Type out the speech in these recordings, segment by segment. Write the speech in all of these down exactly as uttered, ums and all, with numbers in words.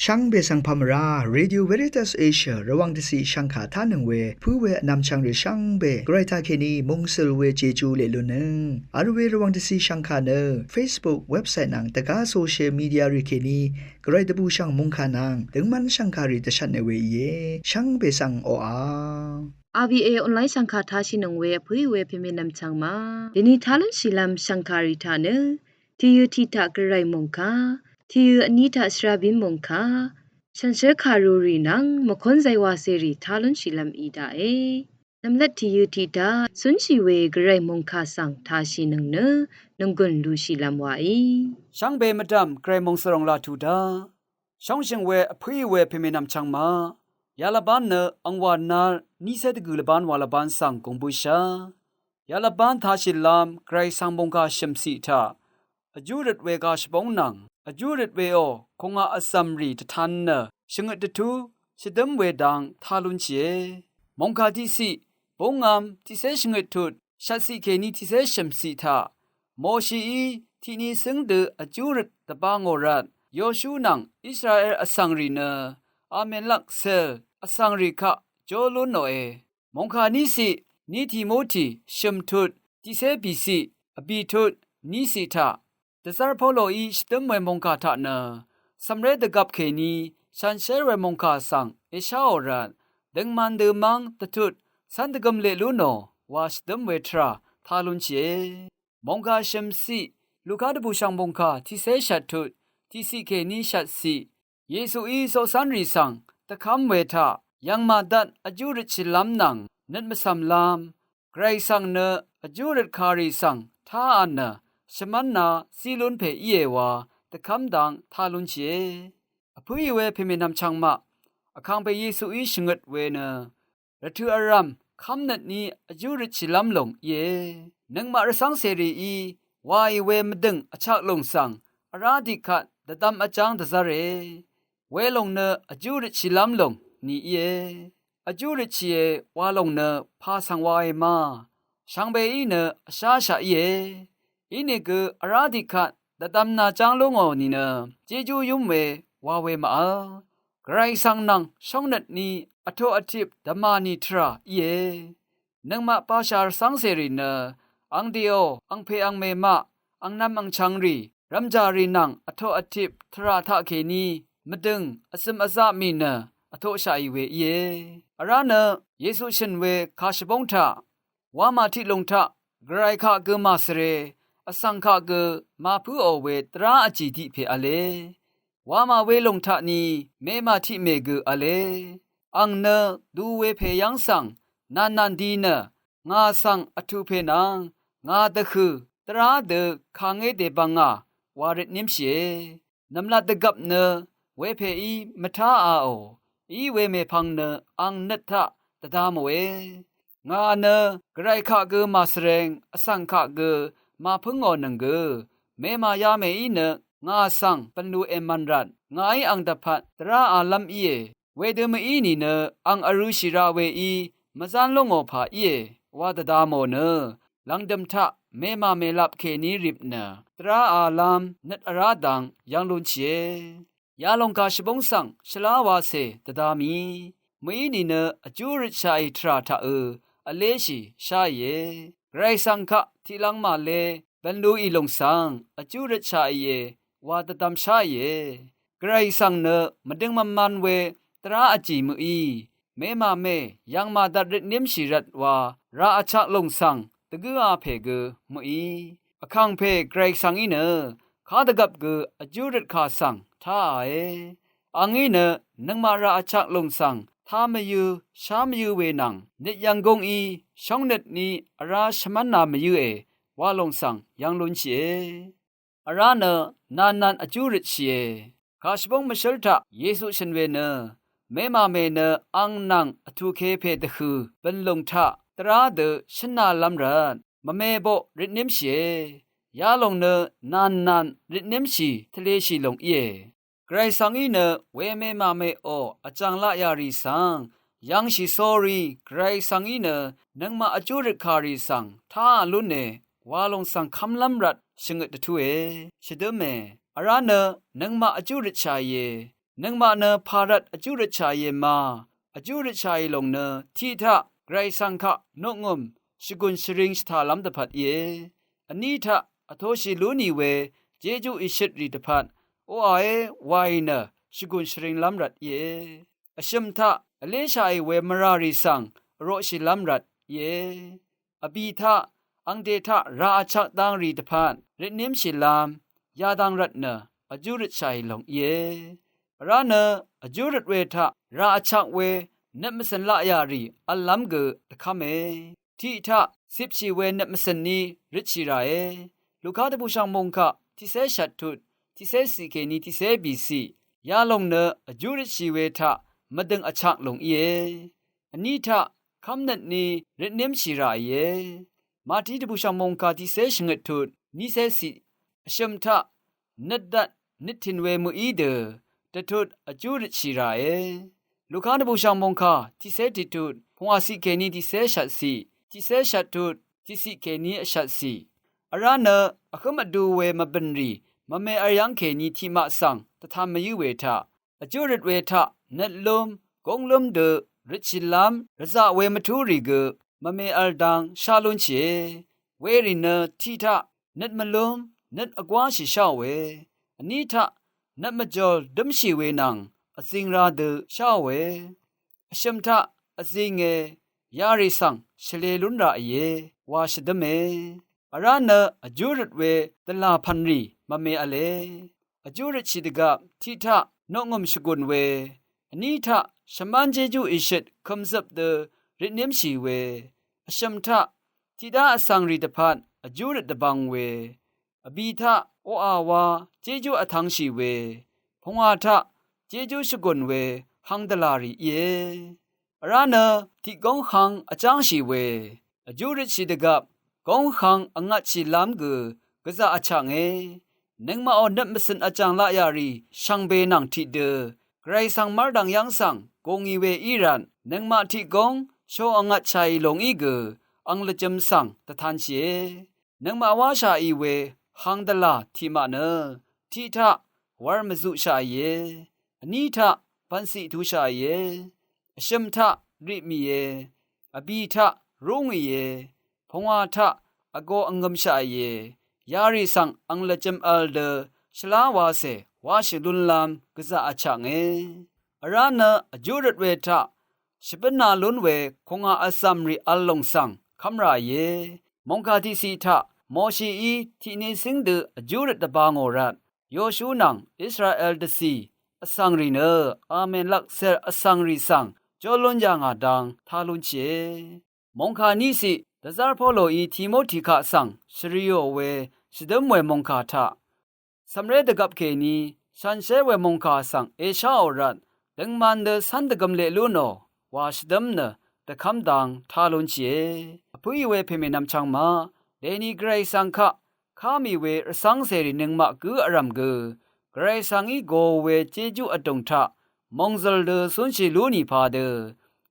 Shvngbe svng pà mvrá Radio Veritas Asia Rvwàng dvciq shvngkà tánøng we pǿ we vnvmchvng rì shvngbe Gvray taqkèní mungsøl we Jeju leq lunnøng vl we Rvwàng dvciq shvngkà nø Facebook, website nvng dvgá social media rì kèní Gvray dvbùshv̀ng mòngkà nvng døngmv́n shv̀ngkàrì dvshvtne we íe. Shvngbe svng oqà RVA online shv̀ngkà tashìnøng we vpǿì we pèmènvm chvngma dèni tá lúnshìlv́m shv̀ngkàrì taq nø tìyø tiq taq Gvray mòngkà, tìyø vní taq shvrabín mòngkà, shànshér kàrurì nvng mvkónzay wacèrì tá lúnshìlv́m í daqe. Nvmlat tìyø tiq taq cúnshì we Gvray mòngkà svng tashìnøng nø nònggùn lushìlv́m waí. Shvngbe mvdv̀m Gvray mòngsvròng laq tuq daq shóngshø̀ng we vpǿì we pèmènvm chvngma yalvbán nø angwà nal nícé dvgø̀ lvbán wa lvbán svng gùng bǿshà. Yalvbán tashìlv́m Gvray svng mòngkà shø̀mciq taq vjú røt we gashvbóng nvng vjú røt weò kùngaq vzv̀mrì dvtan nø shvngøt dvtú shvdǿm we dang tá lúnshìe. Mòngkà tiqciq búngvm tiqcé shvngøt tut shvtciq kèní tiqcé shø̀mciq taq Moshií tiqni cǿng dø vjú røt dvbā ngò rvt Yoshu nvng Israel vsvngrì nø Amelak cel vsvngrì kaq jó lúnòe. Mòngkà níciq ní Timoti shø̀m tut tiqcé bìciq vbì tut níciq taq dvzv́r Poloí shvdǿm we mòngkà taq nø cv̀mré dvgvp kèní shànshér we mòngkà svng èsháò rvt døngman dø mv́ng dvtut cv́n dvgøm leq lú nò wa shvdǿm we tvrà tá lúnshìe. Mòngkà shø̀mciq Luka dvbùshv̀ng mòngkà tiqcé shvt tut tiqciq kèní shvtciq Yesuí coqcv́nrì svng dvkv́m we taq yv̀ng màdvt vjú røtshìlv́m nvng nøt mvcv̀mlv́m Gvray svng nø vjú røt kàrì svng táā nø shvmv́nā zí lún pè íe wa dvkv́m dang tá lúnshìe. Vpǿì we pèmènvm chvngmaq vkàngpè Yesuí shvngøt we nø rvtø̀ vrv̀m kv́mnøtní vjú røtshìlv́m lòng íe. Nøngmaq rvcv́ng cèrìí waì we mvdø̀ng vchak lòng svng vrá tiqkvt dvdvm vjáng dvzv́re. Welòng nø vjú røtshìlv́m lòng ni íe. Vjú røtshìe walòng nø pà svng wae ma. Shvngbeí nø vsháshaq íe. Inìgø vrá tiqkvt dvdvm nàjáng lú ngò nìnø jejú yúm we wa we màvl. Gvray svng nvng shóngnøtni vtoq vtip dvmà ni tvrà íe. Nøngmaq bashà rvcv́ng cèrì nø ang dèò angpè angmè maq angnvm angchvngrì rvmjàrì nvng vtoq vtip tvrà taqkèní mvdø̀ng vzø̀m vzaq mì nø vtoqshaqì we íe. Vrá nø Yesu shø̀n we kàshvbóng taq wamà tiq lòng taq Gvray kaq gø màsvre vsvng kaq gø màpǿò we dvrá vjì tiq pè v̄le. Wamà welòng taqni memà tiqmè gø v̄le. Ang nø du we pè yv́ng svng nànnàn di nø ngà svng vtù pè nvng ngà dvhø̀ dvrá dø kàngé dèbvngà wa røtnímshìe. Nv̀mlat dvgvp nø wepèí mvtáāò í we mèpvng nø ang nøt taq dvda mòe. Ngà nø Gvray kaq gø màsvreng vsvng kaq gø màpǿngònøng gø memà yamèí nø ngà svng bv̀nlù èmv̀n rvt ngàí ang dvpvt dvráālv́m íe. Wedø mø̀í nìnø ang vrø̄shì ra weí mvzán lú ngò pà íe wa dvda mò nø lv̀ngdø̀m taq memà mèlap kèní rip nø dvráālv́m nøt vrá dang yv́ng lúnshìe. Yalòng kàshvbóng svng shvlá wacè dvda mì mø̀í nìnø vjú røtshaqì tvrà taqø vléshì sháìe. Gvray svng kaq tiqlvng màle bv̀nluì lòng svng vjú røtshaqìe wa dvdvm sháìe. Gvray svng nø mvdøng mvman we dvrá vjì mø̀í memàmè yv̀ng màdvt røtnímshì rvt wa raq vchak lòng svng dvgǿā pè gø mø̀í. Vkàngpè Gvray svng í nø kadvgvp gø vjú røt kà svng táāe. Angí nø nøngmaq raq vchak lòng svng tá mvyø̄ shá mvyø̄ we nvng nøt yv̀nggungí shóngnøtní vrá shvmv́nā mvyø̄e wa lòng svng yv́ng lúnshìe. Vrá nø nànnàn vjú røtshìe. Kàshvbóng mvshǿl taq Yesu shø̀n we nø memàmè nø ang nvng vtùke pè dvhø̀ bø̀nlùng taq dvrá dø shǿnālv́m rvt mvme boq røtnímshìe. Yalòng nø nànnàn røtnímshì tvleshì lòng íe. Gvray svng í nø we memàmèò vjàng laq yà rì svng yv̄ngshì sórí Gvray svng í nø nøngmaq vjú røt kà rì svng táā lúne wa lòng svng kv́mlv́m rvt shvngøt dvtúe. Shvdǿme vrá nø nøngmaq vjú røtshàìe. Nøngmaq nø pà rvt vjú røtshàìe ma, vjú røtshàì lòng nø tiq taq Gvray Gvsvng kaq noqngø̀m shvgùn shvring shvtàlv́m dvpvt íe. Vní taq vtoshì lú nì we jejú ìshøtrì dvpvt oqàé wàì nø shvgùn shvringlv́m rvt íe. Vshø̀m taq vléshàì we mvràrì svng vroqshìlv́m rvt íe. Vbì taq angde taq rà vchvk dang rì dvpvt røtnímshìlv́m yadang rvt nø vjú røtshàì lòng íe. Vrá nø vjú røt we taq rà vchvk we nøt mvcø̀n laqyà rì v̄llv́m gø dvkv́me. Tiq taq cipshì we nøt mvcø̀n ní røtshì ràe. Luka dvbùshv̀ng mòngkà tiqcé shvt tut tiqcé ciq kèní tiqcé bìciq yalòng nø vjú røtshì we taq mvdø̀ng vchvk lòng íe. Vní taq kv́mnøt ní røtnímshì ràìe. Mati dvbùshv̀ng mòngkà tiqcé shvngøt tut nícé ciq vshø̀m taq nøt dvt nøttìn we mø̀í dø dvtut vjú røtshì ràe. Luka dvbùshv̀ng mòngkà tiqcé tiqtut pungwà ciq kèní tiqcé shvt ciq, tiqcé shvt tut tiqciq kèní vshvt ciq. Vrá nø vhǿm vdu we mvbø̀n rì mvme vl yv́ng kèní tiqmaq svng dvtan mvyǿ we taq vjú røt we taq nøtlúm gónglúm dø røtshìlv́m rvzaq we mvtú rì gø mvme vl dang shá lúnshìe. Werì nø tiq taq nøt mvlúm nøt vgwáshì sháòe. Vní taq nøt mvjòl dǿmshì we nvng vzing ra dø sháòe. Vshø̀m taq vzing e yarì svng shvlē lún raqìe wa shvdǿme. Vrá nø vjú røt we dvlà pv̀nrì mvme v̄le. Vjú røtshì dvgvp tiq taq noqngø̀m shvgùn we, vní taq shvmán jéjú ìshøt kø̀mzøp dø røtnímshì we, vshø̀m taq tiqdá vsvng rì dvpvt vjú røt dvbvng we, vbì taq oqà wa jéjú vtv̄ngshì we, pungwà taq jéjú shvgùn we hang dvlà rì íe. Vrá nø tiq góng hvng vjángshì we, vjú røtshì dvgvp góng hvng vngvtshìlv́m gø gvzaq vchaknge. Nøngmaqò nøt mvcø̀n vjàng laqyà rì shvngbe nvng tiqdø Gvray svng mv́rdv̀ng yv́ng svng gù ngì we í rvt nøngmaq tiq góng sho vngvtshàì lòngí gø ang lvjø̄m svng dvtanshìe. Nøngmaq wáshàì we hang dvlà tiqmaq nø tiq taq wv̄r mvzuqshàìe. Vní taq bv̀nciq tushàìe. Vshø̀m taq riq mìe. Vbì taq rú ngìe. Pungwà taq vgō vngø̄mshàìe. Yarì svng ang lvjø̄m v̄l dø shvlá wacè wáshì lúnlv́m gvzaq vchaknge. Vrá nø vjú røt we taq shvbǿnā lún we kùngà vzv̀m rì v̄l lòng svng kv́m ràìe. Mòngkà tiqciq taq Moshií tiqni cíng dø vjú røt dvbā ngò rvt Yoshu nvng Israel dvcì vsvng rì nø amèn lvkser vsvng rì svng jó lún yà ngà dang tá lúnshìe. Mòngkà niqciq dvzv́r Poloí Timoti kaq svng shvriò we shvdǿm we mòngkà taq cv̀mré dvgvp kèní shànshér we mòngkà svng èsháò rvt døngman dø cv́n dvgø̄m leq lú nò wa shvdǿm nø dvkv́m dang tá lúnshìe. Vpǿì we pèmènvm chv̄ng maq dèni Gvray svng kaq ká mì we rvcv́ng cèrì nøngmaq gǿ vrv̀m gø Gvray svngí gō we jejú vdùng taq mòngzø̀l dø cúnshì lú nì padø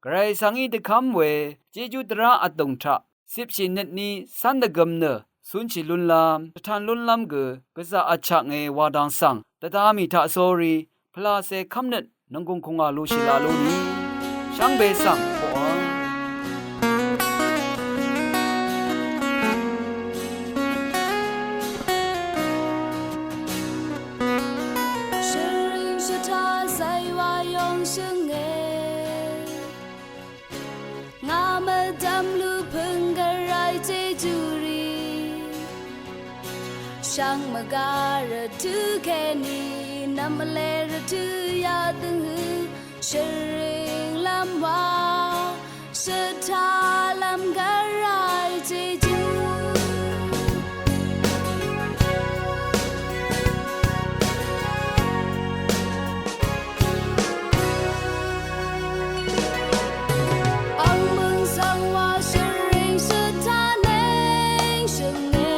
Gvray svngí dvkv́m we jejú dvrá vdùng taq cipshì nøtní cv́n dvgø̄m nø cúnshì lúnlv́m dvtan lúnlv́m gø gvzaq vchaknge wa dang svng dvda mì taq sórí pvlacè kv́mnøt nònggùng kùngà lushì laq lú nì shvngbe svng koqv́ng ငါမဒမ်းလူဖုန်ကရိုက်ချေချူရီ ရှမ်းမကားရထုခဲနီ နမလဲရထုရသင်ဟူ ရှရင်လမ်းဝါ ရှထားလမ်းကရိုက်ချေချူ Ang møng sang wa shøring shøtane shønge.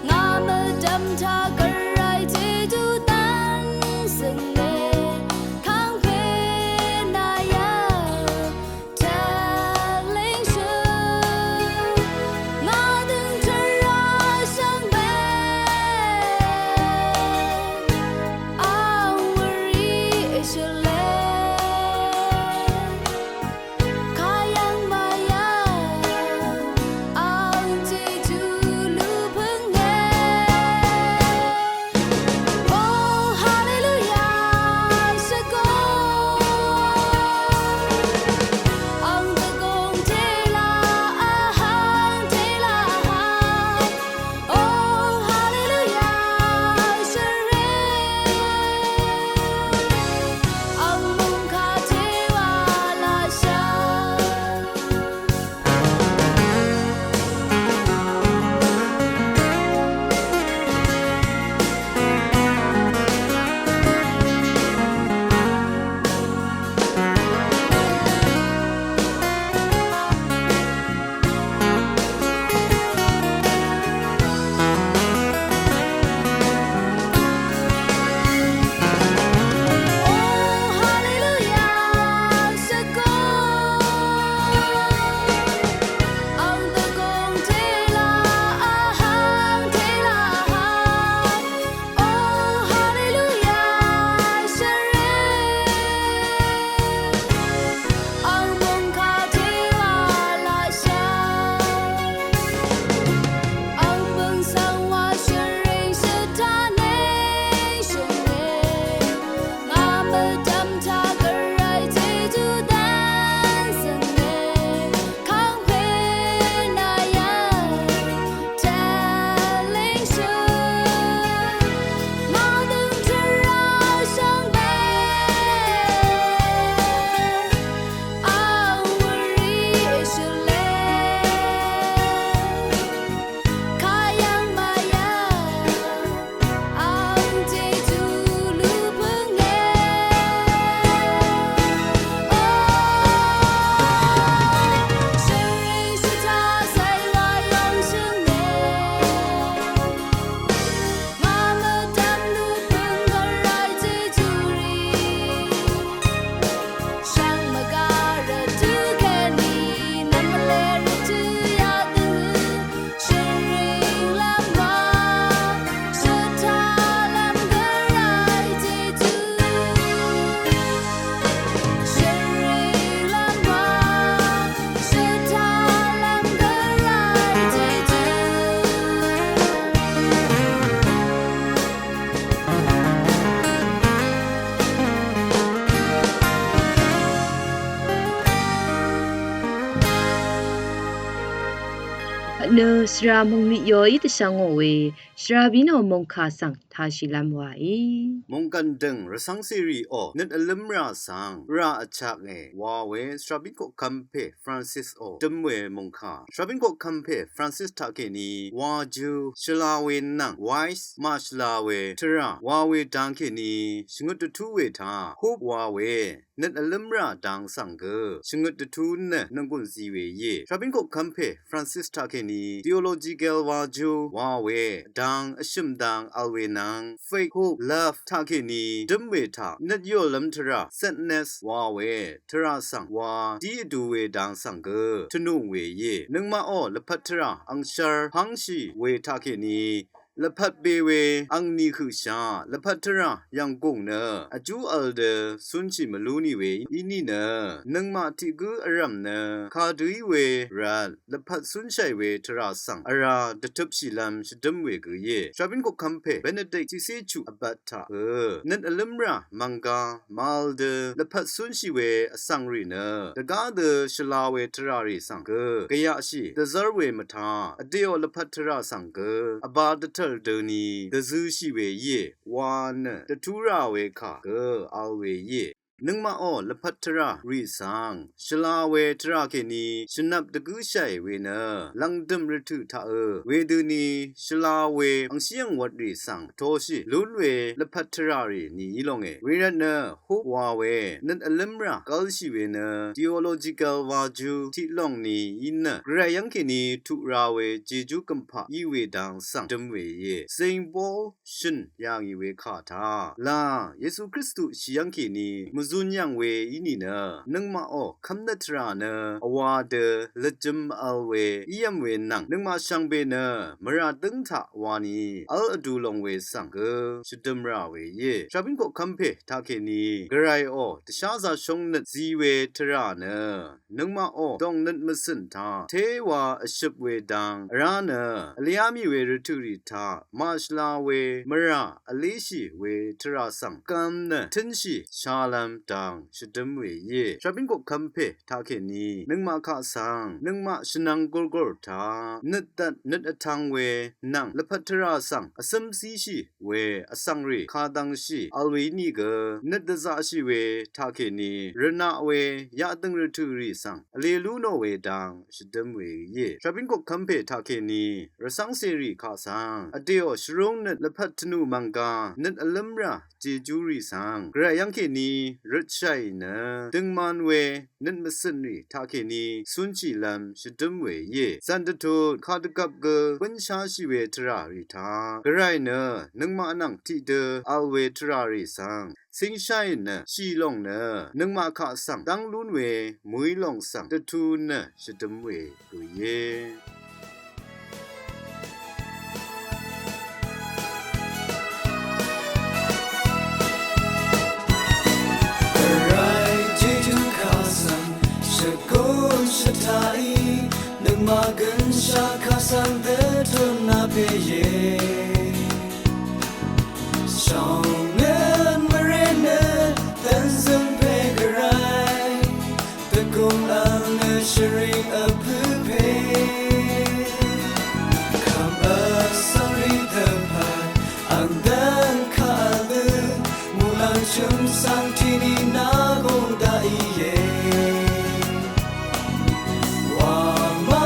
Nga mødam ta gørai te du tan shønge. Kang pe na ya taling shø. Nø svra mungmit yoí dvshvngò we, svra bínò mungkà svng tāshìlv́m wàí. Mungkàn dø̀ng rvcv́ng cèrìò nøt vlǿmrà svng rà vchaknge wa we, svra bín koqkvm pè Francisò døm we mungkà. Svra bín koqkvm pè Francis taqkèní wajø̄ shvla we nvng wise màshvla we tvrà wa we dang kèní shvngøt dvtú we taq hub wa we nøt vlǿmrà dang svng gø shvngøt dvtú nø nònggùn zi we íe. Svra bín koqkvm pè Francis taqkèní theological wajø̄ wa we dang vshø̀m dang vl we nvng faith, hope, love taqkèní døm we taq nøt yòlv́m tvrà sadness wa we tvrà svng wa dí vdu we dang svng gø tvnùng we íe. Nøngmaqò lvpat tvrà angshvr pv́ngshì we taqkèní lvpat be we angni høqshaq lvpat tvrà yv̀nggùng nø vjú vl dø cúnshì mvlú nì we í nìnø, nøngmaq tiq gǿ vrv̀m nø kadø í we rvt lvpat cúnshàì we tvrà svng vrá dvtøpshìlv́m shvdǿm we gø íe. Svra bín koqkvm pè Benedict tiqcé chuq vbat taq gø nøt vlǿmrà mv̀nggá màvl dø lvpat cúnshì we vsvng rì nø dvgá dø shvla we tvrà rì svng gø gvyaqshì dvzv́r we mvtaq vdèò lvpat tvrà svng gø vbā dvtv̀l døni dvzø̄shì we íe wa nø dvtú rà we kà gø vl we íe. Nøngmaqò lvpat tvrà rì svng shvla we tvrà kèní shvnvp dvgǿshàì we nø lv̀ngdø̀m rvtø̀ taqø̄ wedøni shvla we angshí angwvt rì svng vtoshì lún we lvpat tvrà rì nìí longe. Wervt nø hub wa we nøt vlǿmrà gv́lshì we nø theological wajø̄ tiq lòng nìí nø Gvray yv́ng kèní tuq ra we jejú gø̀mpaq í we dang svng døm we íe. Saint Paul shø̀n yà ngì we kà taq là Yesu Kristu shì yv́ng kèní mvzun yv̀ng we í nìnø, nøngmaqò kv́mnøt tvrà nø vwā dø lvjø̄m vl we ívm we nvng nøngmaq shvngbe nø mvrà dǿng taq wani v́l vdu long we svng gø shvdøm rà we íe. Svra bín koqkvm pè taqkèní Gvrayò dvsházā shóngnøt zi we tvrà nø nøngmaqò dòngnøt mvcø̀n taq téwa vshøp we dang vrá nø vlyá mì we rvtø̀ rì taq màshvla we mvrà vléshì we tvrà svng gvm nø tǿnshì shalv́m dang shvdǿm we íe. Svra bín koqkvm pè taqkèní nøngmaq kaq svng nøngmaq shvnvng gurgur taq nøt dvt nøt vtv̄ng we nvng lvpat tvrà svng vcǿm zíshì we vsvng rì kadvngshì vl we í nìgø nøt dvzaqshì we taqkèní rvnaq we yaqdø̀ng rvtø̀ rì svng vlē lú nò we dang shvdǿm we íe. Svra bín koqkvm pè taqkèní rvcv́ng cèrì kaq svng vdèò shvrúng nøt lvpat tvnù mv̀nggá nøt vlǿmrà jejú rì svng Gvray yv́ng kèní røtshàì nø døngman we nøt mvcø̀n rì taqkèní cúnshìlv́m shvdǿm we íe. Zv̀n dvtut kadvgvp gø bǿnsháshì we tvrà rì taq Gvray nø nøngmaq nvng tiqdø vl we tvrà rì svng cíngshàì nø shì lòng nø nøngmaq kaq svng dv́ng lún we mø̀í lòng svng dvtu nø shvdǿm we gø íe. Gvray jejú kaq svng shvgùn shvtaqí nøngmaq gønshaq kaq svng dvtut nà pè íe. Shóngnøt mvrè nø dv́nzøng pè Gvray dvgùng vl nø shvring vpø̄ pè. Kv́m vsvng rì dvpvt ang dv́ng kaq vl dø muqlàng chø̀m svng tiqni nà gùng daqì íe. Wamá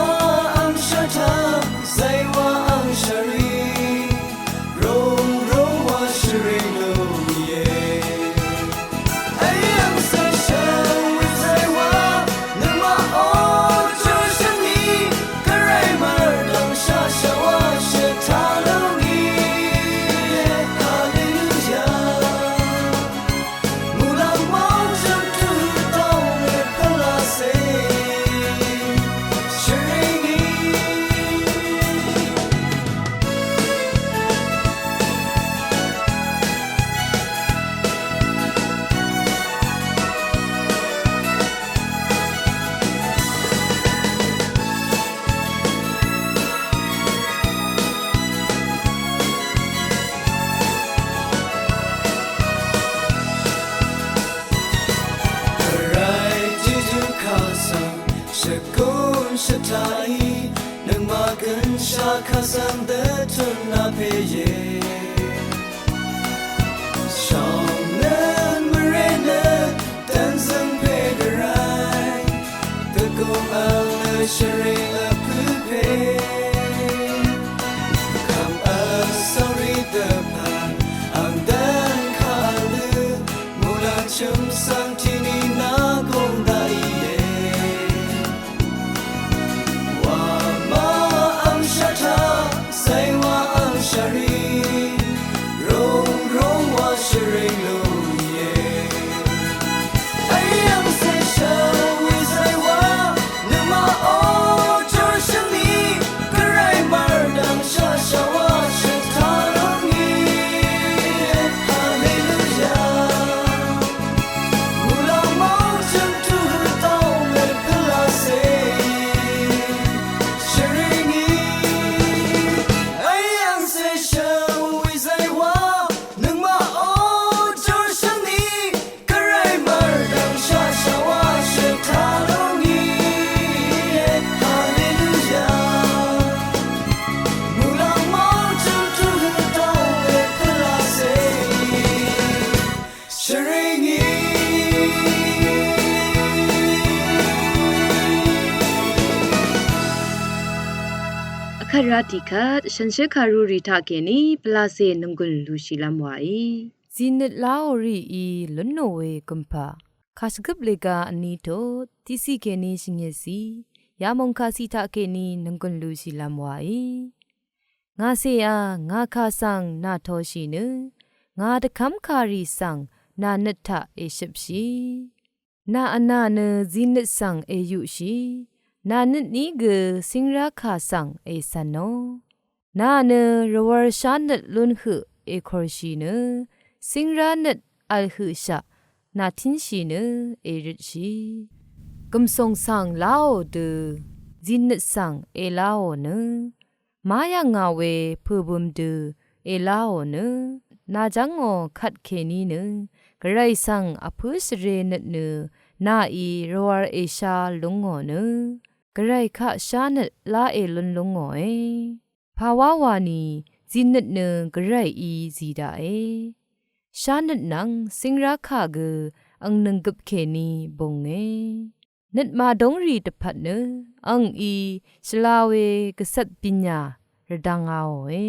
ang shvtaq zaywa ang shvrì rong rong wa shvrì lú íe. Ayv́ng svng shvng wì zaywa nøngmaq ò júshø̀n í Gvray mvrdv̀ng shaq shaq wa shvtaq lú íe. Haleluya. Muqlàng mv́ng jø̀m tø dv́ng lvpat lv́m cè shvring í. Gvray jejú kaq svng shvgùn shvtaqí nøngmaq gø Shakasang dvtun na peye. Shang nen mrene tenzeng pe garai. Dvgong ale shari apupe. Kam asari dvpan ang dan kalu. Mulan chum sang tini na gong da iye. Wa ma ang shata, sai wa ang shari, rong rong wa shari lo ye. Ai ang se sha wi sai wa, numa o jor shani, karai mar dang sha sha wa shata long ye. Hallelujah. Shvringí. Vkvt rá tiqkvt, shànshér kàrú rì taqkèní pvlacè nònggùn lúshìlv́m wàí. Zìnøt láò rìí lúnò we gùmpà. Kàshvgøp lèga vní tut, tiqciq kèní shvngøtciq, yamòng kàciq taqkèní nònggùn lúshìlv́m wàí. Ngàcèá, ngà kà svng nà toshì nø, ngà dvkv́m kàrì svng nà nøt taq èshøpshì. Nà vnà nø zìnøt svng èyuqshì, nà nøtní gø cíngrá kà svng ècv̀nò. Nà nø rvwv̄r shánøt lún høq èkorshì nø, cíngrá nøt vl høqshaq nà tínshì nø èrøtshì. Gv̀msòng svng láò dø, zìnøt svng èláò nø, má yv̀ngà we pø̀bøm dø èláò nø, nàjv́ngò kvtkèní nø, gvray svng vpǿ shvrē nøt nø, nàí rvwv̄r èshá lúngò nø, gvray kaq shánøt lá èlún lúngòe. Pàwá wani, zìnøt nø gvrayí zì daqe. Shánøt nvng cíngrá kà gø ang nønggøp kèní bùnge. Nøt màdóng rì dvpvt nø, angí shvla we gvcvt bìnyà rvdvngaòe.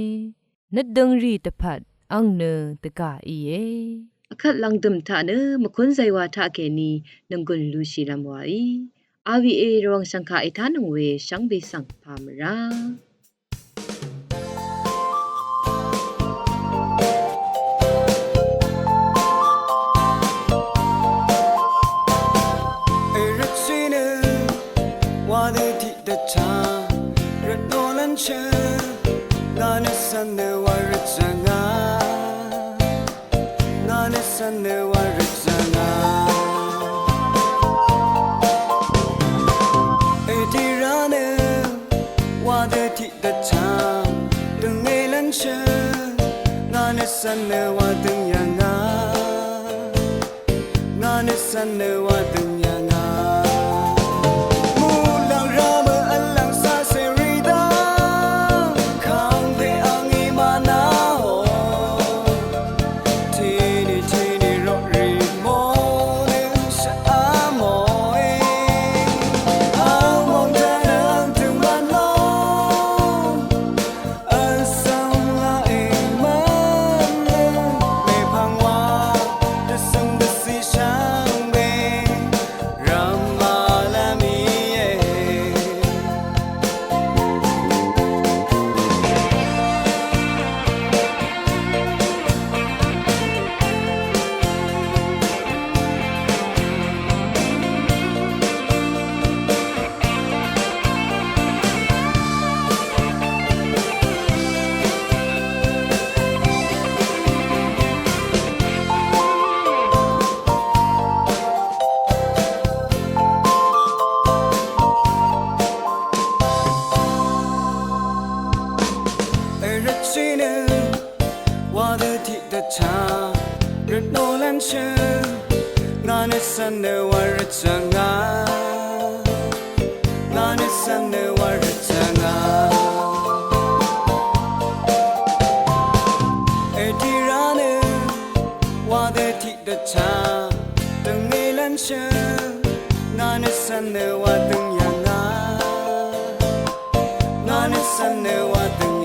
Nøt døng rì dvpvt ang nø dvgà íe. Vkvt lv̀ngdø̀m taq nø mvkún zaywa taqkèní nònggùn lúshìlv́m wàí. R V A Rvwàng shv̀ngkà ètánøng we shvngbe svng pà mvrá. Èrøtshì nø wa nø tiqdvchá rvtnò lv́nshø, ngà nø cv̀n nø wa rvtshv̀ngà. Ngà nø cv̀n nø wa rvtshv̀ngà. Èdira nø wa dø tiqdvchá døngé lv́nshø. Ngà nø cv̀n nø wa døng yv̀ngà. Ngà nø cv̀n nø wa døng yv̀ngà. Muqlàng rá mø vlv̀ng cà cèrì dá. Kàngpè angí mànàò. Tìní tìní roqrì mò nø shvá mòe. Ang mòng dvnø ang tø̀ng mvn lò. Vsvng laq èmv́n nø mèpvng wa dvsøng dvcì shvngbe rvmà lv́m íe. Èrøtshì nø wa dø tiqdvchá rvtnò lv́nshø. Ngà nø cv̀n nø wa rvtshv̀ngà. Ngà nø cv̀n nø wa rvtshv̀ngà. Gvchá døngí lv́nshø, nà nø svn nø wa døng yv̀ngà, nà nø svn nø wa døng